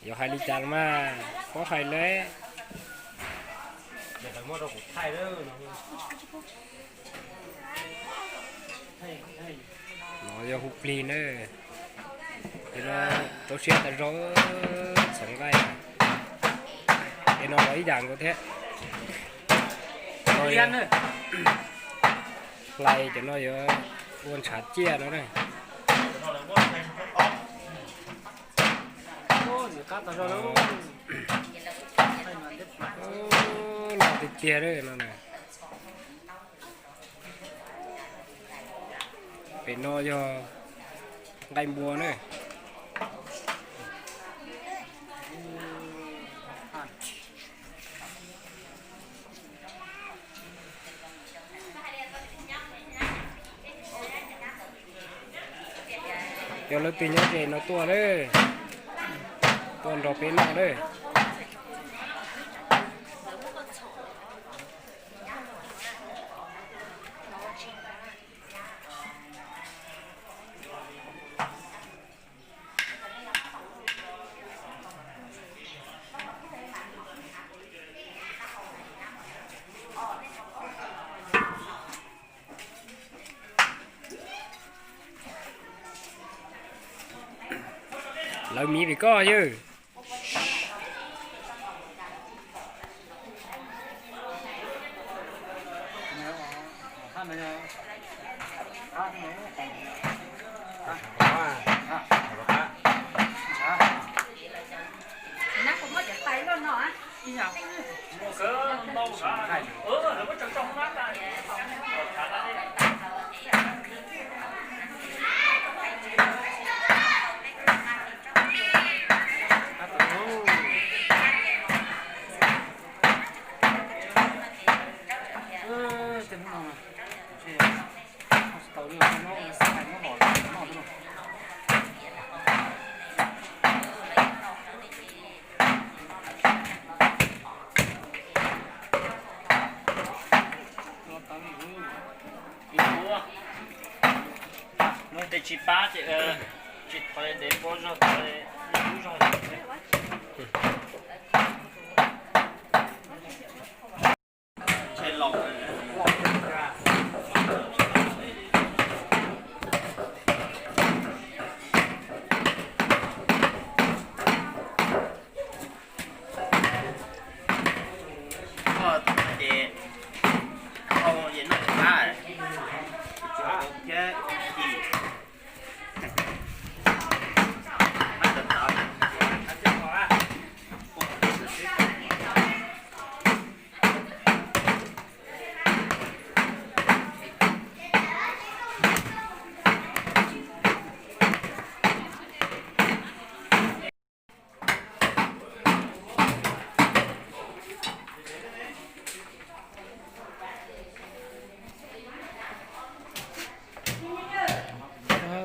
Yog hais li cas los mas, paub hais lawm. No yog hu plig na. Ces no rau siab tas zog, txhoov nqaij. Ces no los ib yam nkaus thiab. Hlais cov no yuav ua ntshav ciaj no na. Loj tiag tiag no na. Pem no yog nqaij npua na. Yog leej twg nyob ze no tuaj lawm, tuaj nrog peb noj lawm. Lawv miv pem koj yawg. Tej tsis pab ces tsis thov dev npua zog, thov lub zog.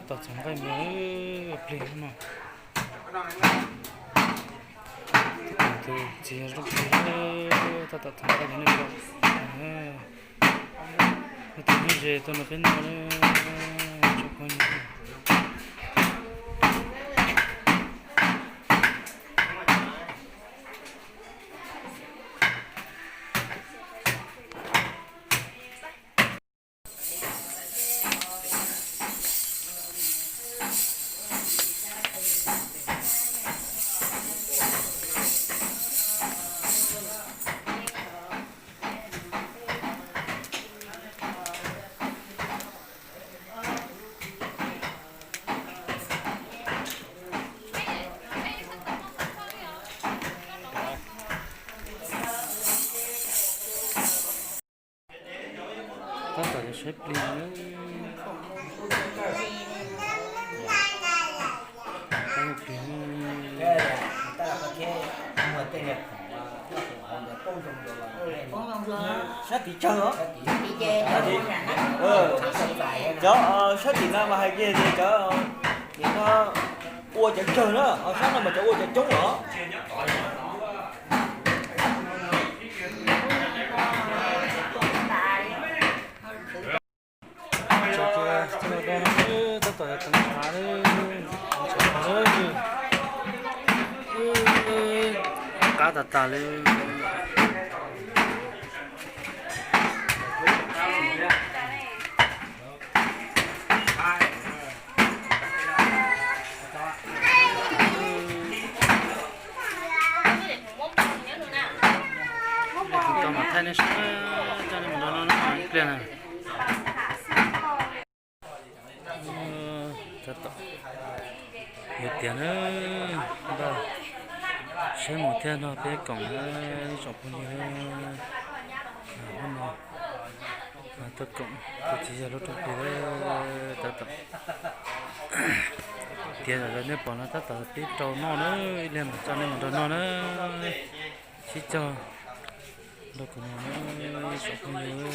Tab tom txhoov nqaij npua plig no. Tus txiv zoo plig, tab tom txhoov nqaij npua. Tus nyob ze tuaj nrog peb noj, tsoom phooj ywg. Tab tom saib plig na. Saib plig. Sab tim tsawg os. Cov sab tim no mas hais kiag tias cov nim no ua cov tsawg na, ho sab no mas cov ua cov coob os. Tab tom teev hav, teev hav, Qab tas tas li. Tau mam thaij nej saib, coj nej mus nrog noj ib pliag na. Tab tom yuav tiav na, npaj saib mus thiaj nrog peb koom na, ib tsoom phooj ywg. Hnub no tuaj koom tus txiv yawg lub rooj plig, tab tom tiav zom zaws nej pom no tab tom pib rau noj na, ib pliag mam coj nej mus nrog noj na. Sib cog nrog kuv mus na, ib tsoom phooj ywg.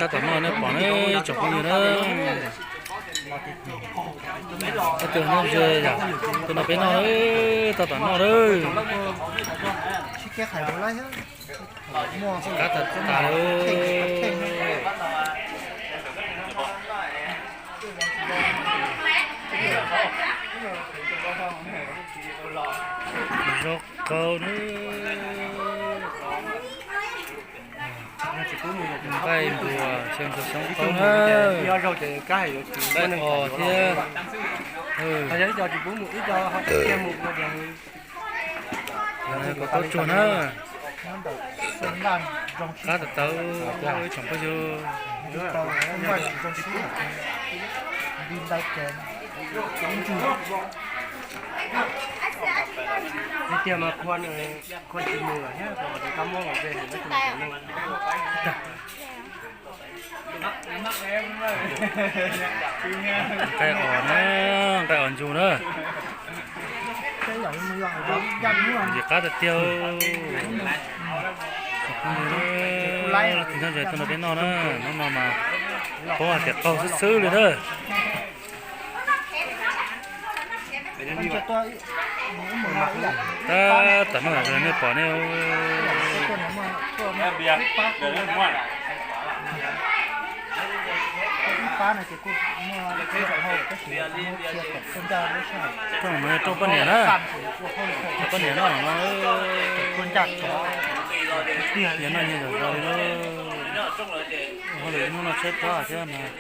Tab tom noj nej pom na, tsoom phooj ywg na. Tab tom noj ze yom, tus no peb noj, tab tom noj lawm. Qab tas tas li. Zoo nkauj na. Nqaij npua, xyaw ntxuag xyoob qaub na. Nqaij os thiab. Kua txob tsuag na. Qab tas tas, ib tsoom phooj ywg. Tiag mas khua, khua tsis mus lawm thiab, rau qhov tias kab mob los ze. Nqaij os na, nqaij os ntsu na. Ntxim qab tiag tiag. Tus no peb noj na, hnub no mas paub hais tias qaug xwb xwb li na. Tab tom noj los nej pom ne. Rooj no rooj poj niam na. Poj niam noj no. Nyias noj nyias zom zaws li na. Ua hauj lwm ib hnub no tshaib plab thiab mas.